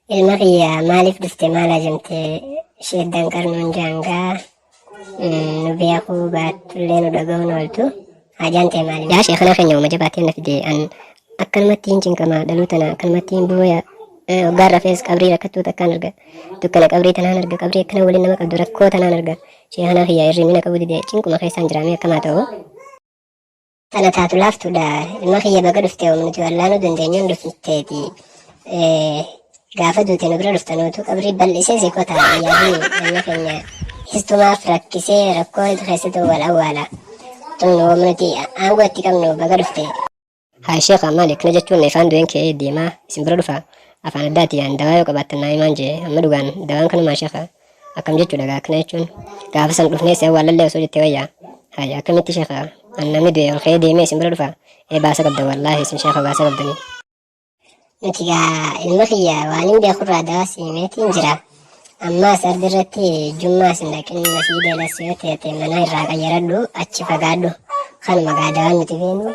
Ilma kiyya, maaliif dhufte? Maal hajamte? Sheeddan qarnuun jaangaa nu beekuu baattullee nu dhaga'uun ooltu. Hajaan ta'e maali? Yaa sheekana keenya, uma jabaatee na fide. An akkanumatti hin cinqama, dhaluu tana akkanumatti hin booya. Hoggaan rafees qabrii rakkattuu takkaan arga. Dukkana qabrii tanaan arga. Qabrii akkana waliin nama qabdu rakkoo tanaan arga. Sheekana kiyya, irri mina qabu dide, cinquma keessaan jiraamee akkamaa ta'u. Tana taatu laaftuudha. Ilma kiyya, baga dhufte. Oom nuti wallaanuu dandeenyuun dhufteeti. Gaafa duute nu bira dhuftanuutu qabrii bal'isee si kota yaadni. Ilma keenya histumaaf rakkisee rakkoo keessatti wal awwaala. Tun oom nuti aangoo itti qabnu, baga dhufte. Haa sheekha, maali akkana jechuun? Ifaan du'een ka'ee deemaa isin bira dhufa. Afaan addaati aan dawaa yoo qabaattan naa himaan jee. Amma dhugaan dawaan kanumaa sheekha? Akkam jechuudha gaa akkana jechuun? Gaafa san dhufnee si awwaallallee osoo jettee wayyaa. Haya, akkamitti sheekha? An namni du'e ol ka'ee deemee isin bira dhufa? Ee, baasa qabda, wallaahi isin sheekha baasa qabdanii. Nuti gaa, ilma kiyya, waan hin beekurraa dawaa si himeetiin jira. Ammaas ardi irratti jummaas hin dhaqin, masiida las yoo teete mana irraa qayyaradhu, achi fagaadhu. Kanuma gaa dawaan nuti beenu.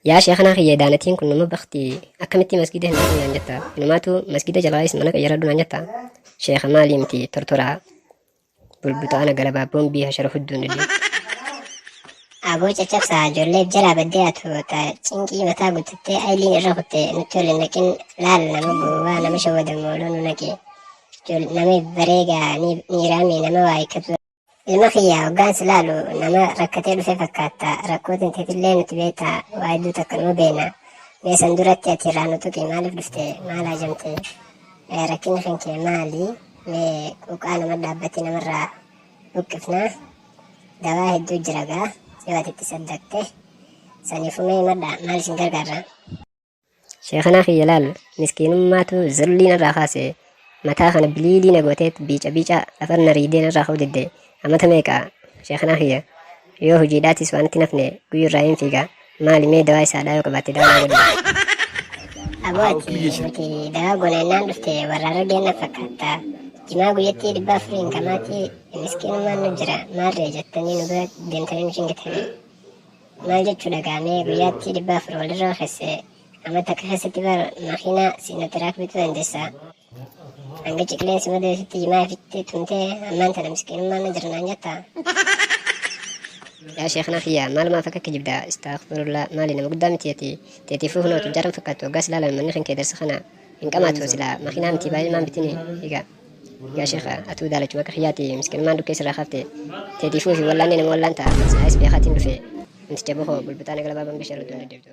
Yaa sheekhanaa kiyya, daanatiin kun nama bakti. Akkamitti masgida hin dhaqin naan jetta? Inumaatu masgida jalaayis mana qayyaradhu naan jetta. Sheekha, maalii miti tortoraa bulbuxaana galabaa boombii hashara hudduun dhidhi. Aboo caccabsaa, ijoollee jalaa baddee atu ta cinqii mataa guuttattee ayiliin irra kutte nutti ol hin naqin. Laal, nama gowwaa nama shawwadamu ooluu nu naqe. Nama bareegaa ni niiraame nama waa hiikkatu. Ilma kiyya, hoggaan si laalu nama rakkatee dhufe fakkaatta. Rakkoo tinteetillee nuti beektaa, waa hedduu takka numa beena. Mee san duratti ati irraa nu tuqi, maaliif dhufte? Maal hajamte? Rakkinni kan kee maali? Mee quuqaa nama dhaabbate namarraa buqqifnaa. Dawaa hedduu jira gaa yoo ati itti saddaqte. Saniifuu mee himadhaa, maal isin gargaarra? Sheekhanaa kiyya, laal, miskiinummaatu zillii narraa kaase. Mataa kana biliilii na gooteet biica biica lafa na riidee narraa ka'uu didde. Amata meeqa, sheekhanaa kiyya? Yoo hojiidhaatis waan itti nafne guyyurraa hin fiiga. Maali, mee dawaa isaadhaa yoo qabaatte dawaa naa godhi. Aboo, ati nuti dawaa goona innaan dhufte warra argeen na fakkaatta. Jimaa guyyattii 400n kamaati miskiinummaan nu jira. Maarree jettanii nu bira deemtanii nu cingitanii. Maal jechuudha gaamee guyyaatti 400 walirra kesse? Amma takka keessatti bar makiinaa siinotiraak bituu dandeessa. Hanga ciqileen si madeessitti jimaa ifitti tumtee ammaan tana miskiinummaan na jira naan jetta. Yaa sheekhanaa kiyya, maalumaaf akka kijibda? Astaghfirullah, maali, nama guddaa miti ati? Teetiifuu hunoo tujjaaran fakkaattu. Hoggaas ilaalan manni kan kee darsa kana hin qamaatu. Silaa makiinaa miti baay'ee maan bitini egaa. Yaa sheekha, atuu daalachuma akka kiyyaati, miskiinummaan dhukkee sirraa kaafte. Teetiifuu fi wallaanne nama wallaan ta'a. Silaayis beekaatiin dhufe. Namticha bokoo bulbuxaana galabaa bambisha rodduun deddeebtu.